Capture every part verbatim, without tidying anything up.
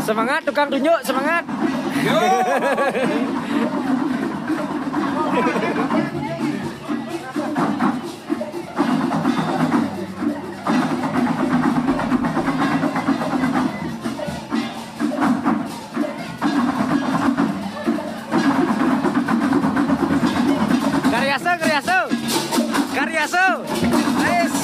Semangat tukang tunjuk, semangat. Karyaso, karyaso. Karyaso. Nice.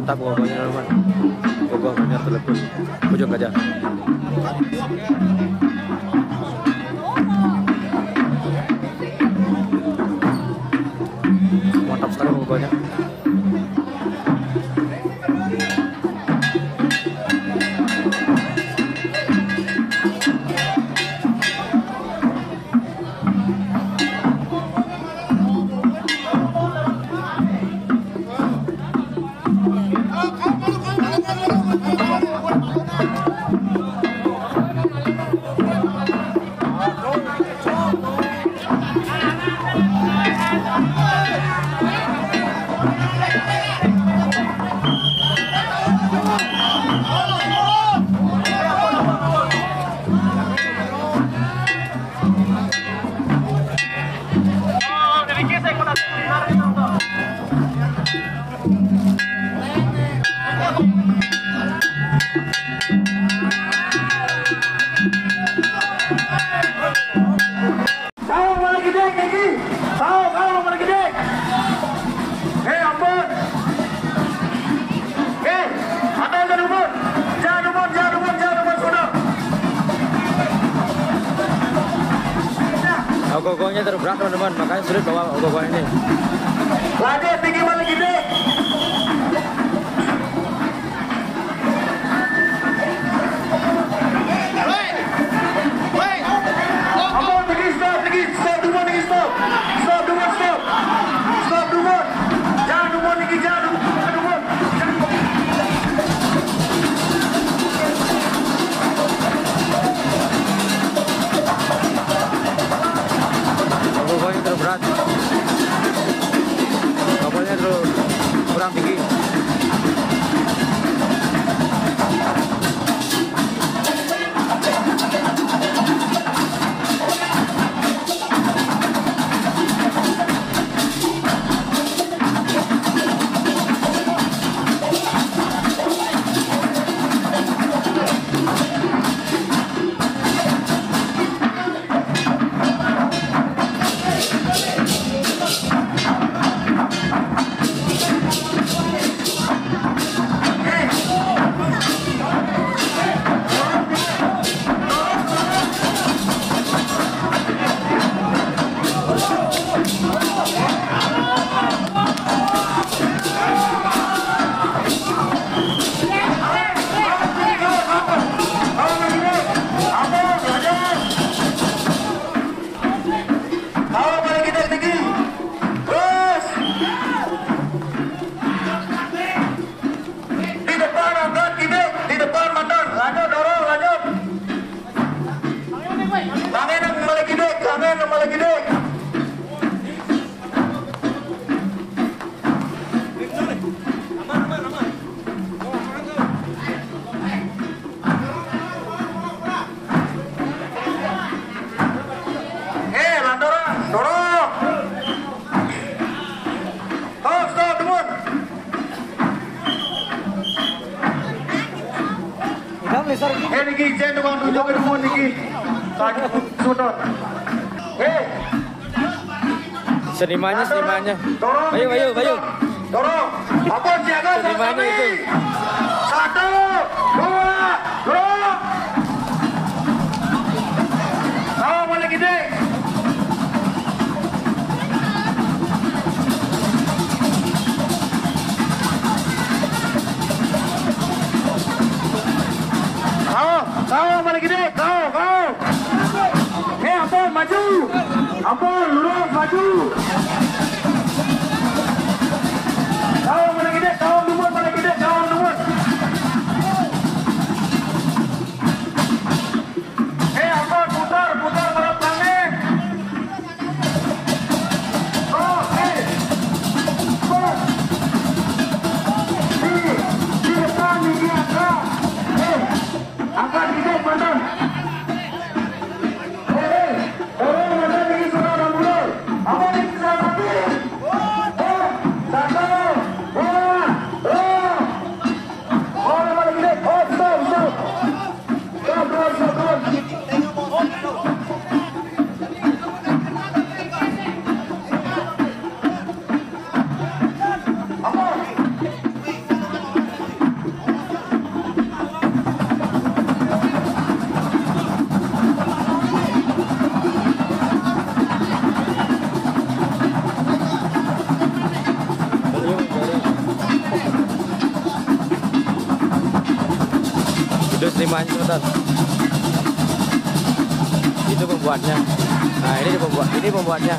Mantap pokoknya, teman. Pokoknya telepon. Ujung aja. Mantap sekali pokoknya. Tahu mana gede, Kiki? Tahu kalau mana gede? Eh, ampun. Eh, ada yang umur? Jangan umur, jangan umur, jangan umur, sudah. Nah, ogoh-ogohnya terlalu berat, teman-teman, makanya sulit bawa ogoh-ogoh ini. Lanjut, tinggi mana gede? Woi! Woi! Abang, tinggi, stop, tinggi, stop, dulu, tinggi, stop. Stop, dulu, stop. Stop, dulu. Jangan dulu, tinggi, jangan dulu, jangan dulu. Ogoh-ogohnya terlalu berat. Kapalnya terlalu kurang tinggi. Niki, jen tukang tunjuk ke dumun niki. Sudut. Hei. Senimannya, senimannya. Dorong, ayo, ayo, ayo. Dorong. Apa siaga? Senimannya itu. Satu, dua, dorong. Dorong, balik gede. Kau, kau balik gede, kau, kau. Eh, ampun, maju. Ampun, lurus, maju. Kau balik gede, kau dumun, balik gede, kau dumun. Eh, ampun, putar, putar, marap kami. Oh, eh. Di, di depan ini angkat. Eh, angkat dikit, mantan. Eh, eh. Dorong, mantan, ini sudah orang dulu. Apa ini sudah mati? Eh, satu, dua, dorong. Oh, nama lagi, dek. Oh, stop, stop. Stop, stop, stop, stop. Terus lima inch, sebentar. Itu pembuatnya. Nah, ini pembuat, ini pembuatnya.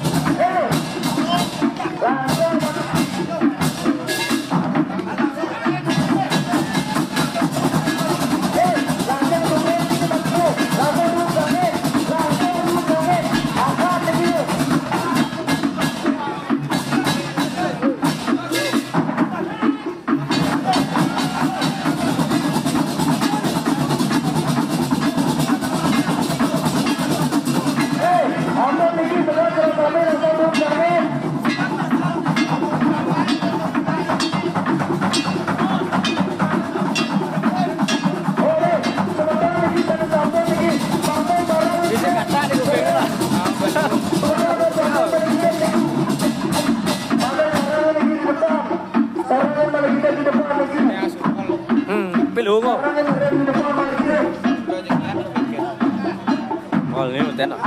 Hmm, pilu kok. Oh, ini udah enak.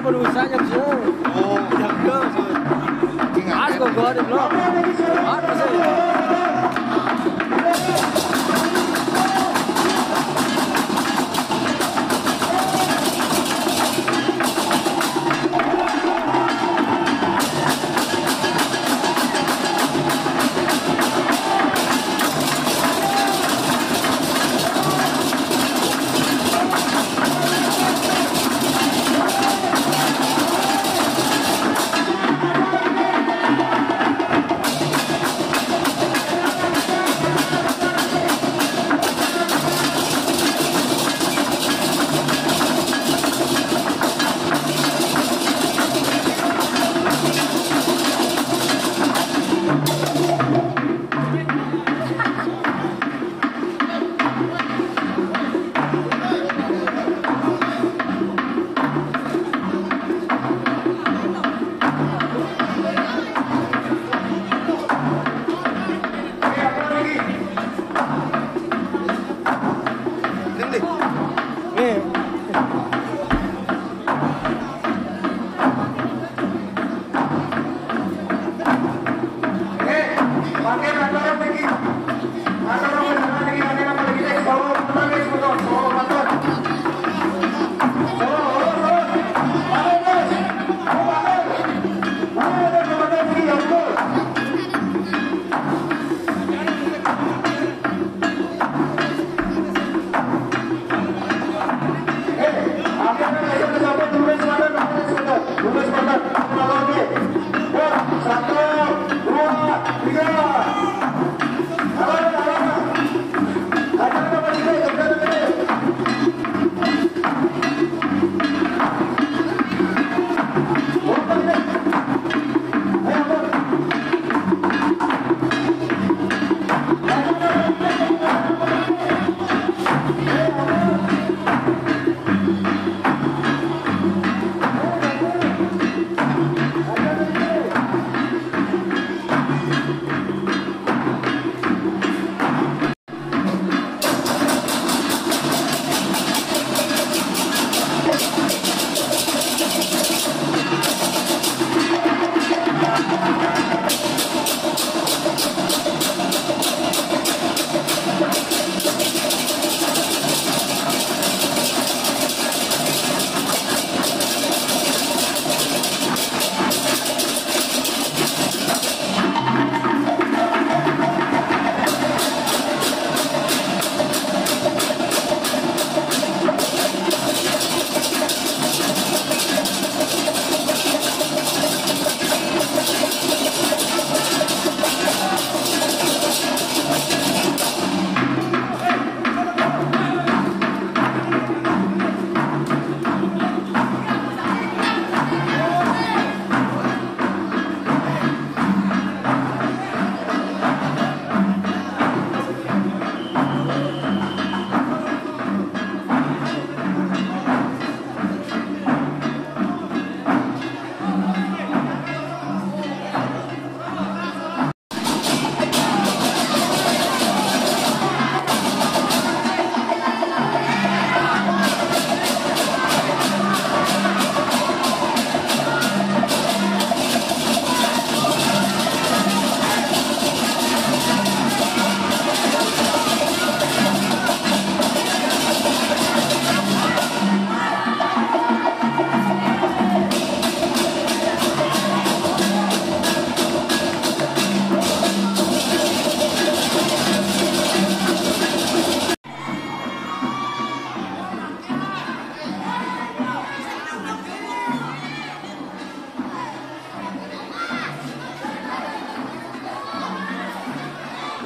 Lu saya, Bro. Oh, ya, Bro. Mas, kok gua ada, Bro? Apa sih?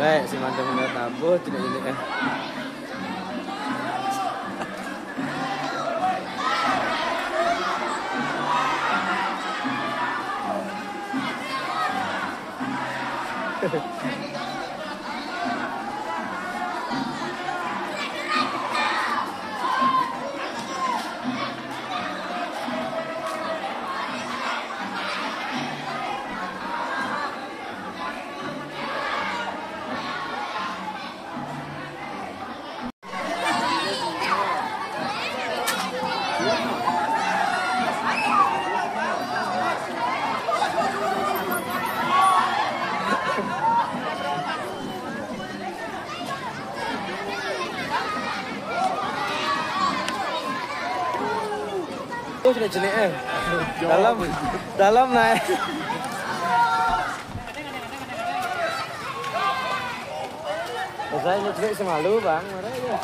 Baik, si mantap bener tabuh, tidak ini, eh. Oh, sini sini eh. Dalam, dalam naik. Saya ini cek semalu bang, marah ya.